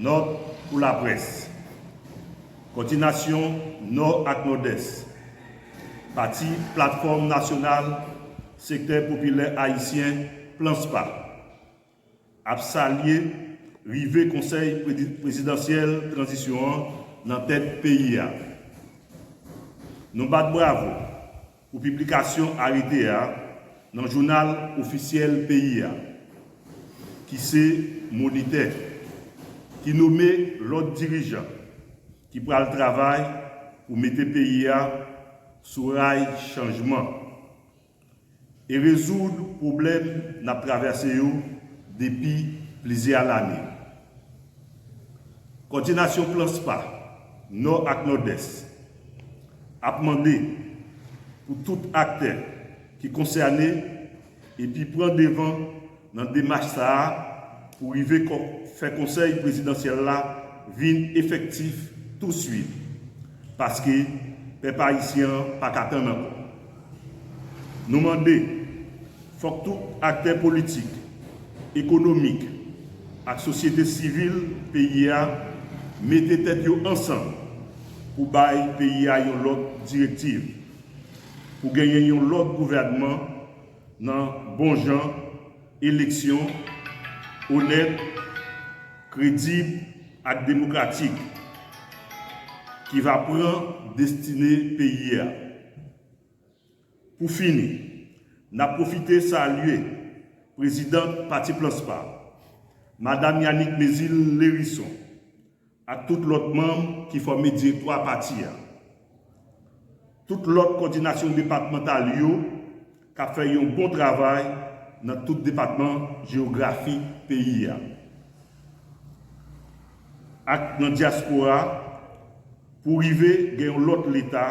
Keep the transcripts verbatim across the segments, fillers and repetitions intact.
Nòt pou laprès. Kòdinasyon Nò ak Nòdès, Pati Platfòm Nasyonal Sektè Popilè Ayisyen, PLANSPA, ap salye rive Konsèy Predi- Prezidansyèl Tranzisyon an nan tèt peyi a. Nou bat bravo pou piblikasyon arete a nan jounal ofisyèl peyi a, ki se Monitè, ki nome lòt dirijan ki pral travay pou mete peyi a sou ray chanjman e rezoud pwoblèm n ap travèse yo depi plizyè lane. Kòdinasyon PLANSPA Nò ak Nòdès ap mande pou tout aktè ki konsène epi pran devan nan demach sa a pou rive kò- fè Konsèy Prezidansyèl la vin efektif touswit, paske pèp ayisyen an pa ka tann ankò. Nou mande, fòk tout aktè politik, ekonomik ak sosyete sivil peyi a mete tèt yo ansanm pou bay peyi a yon lòt direktiv, pou genyen yon lòt gouvènman nan bon jan eleksyon onèt, kredib ak demokratik ki va pran destine peyi a. Pou fini, n ap pwofite salye Prezidant Pati PLANSPA, Madanm Yanick Mézile Lherisson, ak tout lòt manm ki fòme direktwa pati a. Tout lòt kòdinasyon depatmantal yo k ap fè yon bon travay nan tout depatman jewografik peyi a. Ak nan dyaspora, pou rive gen yon lòt Leta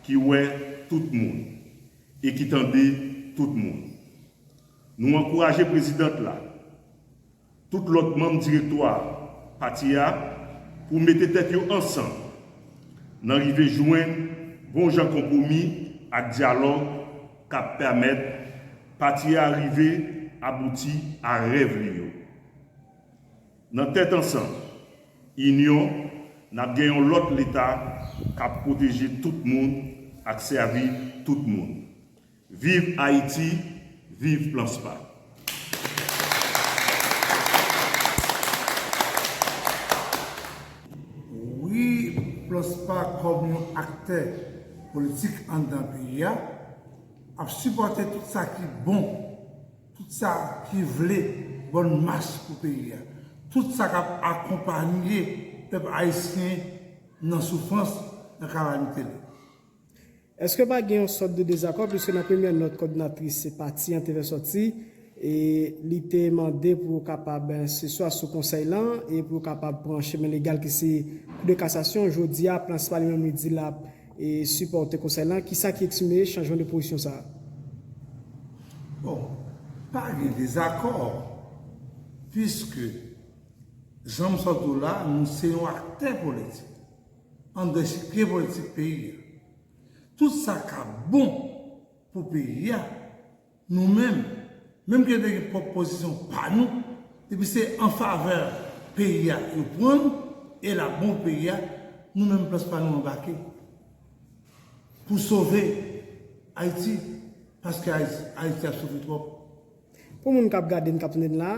ki wè tout moun e ki tande tout moun. Nou ankouraje Prezidant la, tout lòt manm direktwa pati a pou mete tèt yo ansanm nan rive jwenn bon jan konpwomi ak dyalòg k ap pèmèt pati a rive abouti a rèv li yo. Nan tèt ansanm, inyon, n ap gen yon lòt Leta k ap pwoteje tout moun ak sèvi tout moun. Viv Ayiti, viv PLANSPA! Wi, PLANSPA kòm yon aktè politik anndan peyi a ap sipòte tout sa ki bon, tout sa ki vle bòn mach pou peyi a, tout sa k ap akonpaye pèp ayisyen nan soufrans, nan kalamite li. Èske pa gen yon sòt de dezakò, piske nan premyè nòt kòdinatris pati an te fè sòti, e li te mande pou yo kapab se swa sou konsèy lan e pou yo kapab pran chemen legal ki se kou de kasasyon. Jodi a, PLANSPA li menm li di l ap e sipòte konsèy lan. Kisa ki eksprime chanjman de pozisyon sa a? Bon, pa gen dezakò, piske jan m sot di w la, nou se yon aktè politik anndan echikye politik peyi a. Tout sa k ap bon pou peyi a, nou menm, menm ke te gen pwòp pozisyon pa nou, depi se an favè peyi a yo pran l e l ap bon pou peyi a, nou menm PLANSPA nou anbake pou sove Ayiti, paske Ayiti ap soufri twòp. Pou moun k ap gade n, k ap tande n la,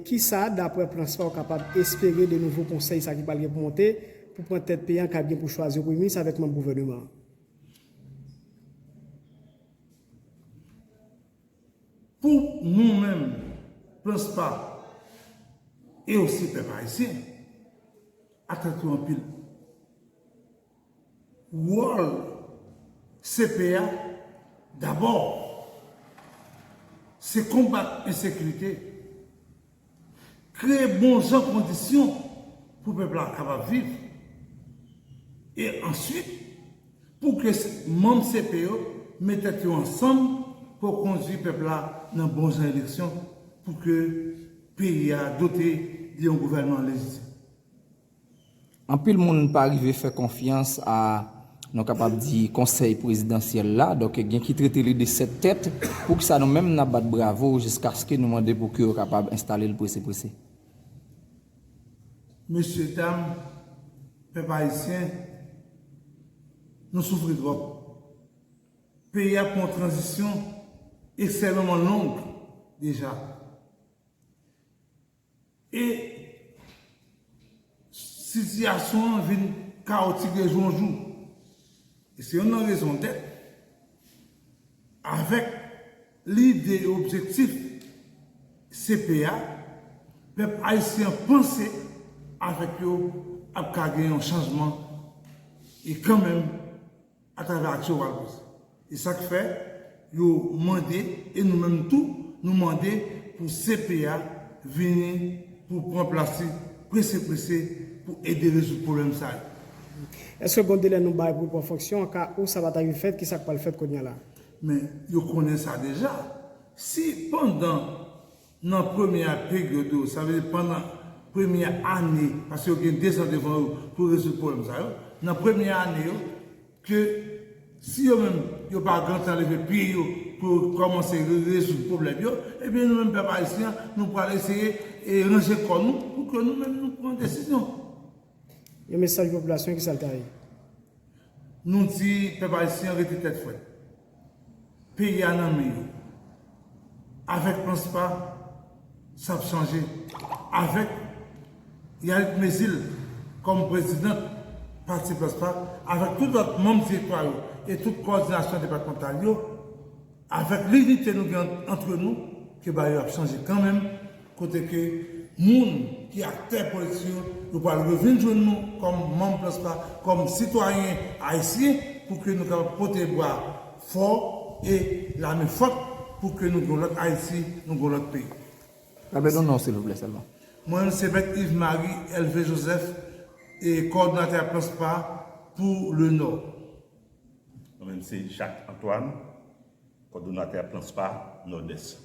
kisa, daprè PLANSPA, w kapab espere de nouvo konsèy sa ki pral gen pou monte pou pran tèt peyi a, k ap gen pou chwazi yon premye minis avèk manm gouvèneman an? Pou nou menm, PLANSPA, e osi pèp ayisyen, atann nou anpil. Wòl C P A, dabò, se konbat ensekirite, kreye bon jan kondisyon pou pèp la kapab viv, e answit, pou ke manm C P yo met tèt yo ansanm pou yo kondui pèp la nan bon jan eleksyon, pou ke peyi a dote de yon gouvènman lejitim. Anpil moun pa rive fè konfyans a, nou kapab di, konsèy prezidansyèl la, donk gen ki trete li de sèt tèt. Poukisa nou menm n ap bat bravo jiskaske nou mande pou ke yo kapab enstale l prese prese? Mesye dam, pèp ayisyen, nou soufri twòp. Peyi a pran yon tranzisyon ekstrèmeman long deja. E sitiyasyon an vin kawotik de jou an jou. E se youn nan rezon dèt avèk lide e objektif C P A, pèp ayisyen an panse avèk yo ap ka gen yon chanjman e kanmenm atravè aksyon yo pral poze. E sa k fè yo mande, e nou menm tou, nou mande pou C P A vini pou pran plas li prese prese pou ede rezoud pwoblèm sa yo. Èske gon delè nou bay pou pran fonksyon an ka ou sa pa t rive fèt, kisa k pral fèt kounye a la? Men yo konnen sa deja. Si pandan nan premye peryòd yo, sa vle di pandan premye ane, paske yo gen dezan devan yo pou rezoud pwoblèm sa yo, nan premye ane yo, ke si yo menm yo pa gentan leve pye yo pou yo kòmanse rezoud pwoblèm yo, ebyen nou menm pèp ayisyen an, nou pral eseye e ranje kò nou pou ke nou menm nou pran desizyon. Yon mesaj pou popilasyon, kisa l ta ye? Nou di pèp ayisyen an rete tèt frèt. Peyi a nan men yo. Avèk Plan S P A, sa ap chanje. Avèk Yalit Mezil kòm prezidan pati Plan S P A, avèk tout lòt manm direktwa yo e tout kowòdinasyon depatmantal yo, avèk linite nou gen ant nou, ke bagay yo ap chanje kanmenm, kote ke moun ki aktè politik yo, yo pral revin jwenn nou kòm manm Plan S P A, kòm sitwayen ayisyen, pou ke nou kapab pote bwa fò e lamen fòt pou ke nou gen yon lòt Ayiti, nou gen yon lòt peyi. Raple nou non silvouplè sèlman. Mwen se Mèt Yves Marie Elvé Joseph, e kowòdinatè Plan S P A pou le Nò. Mwen menm se Jacques Antoine, kowòdinatè Plan S P A Nòdès.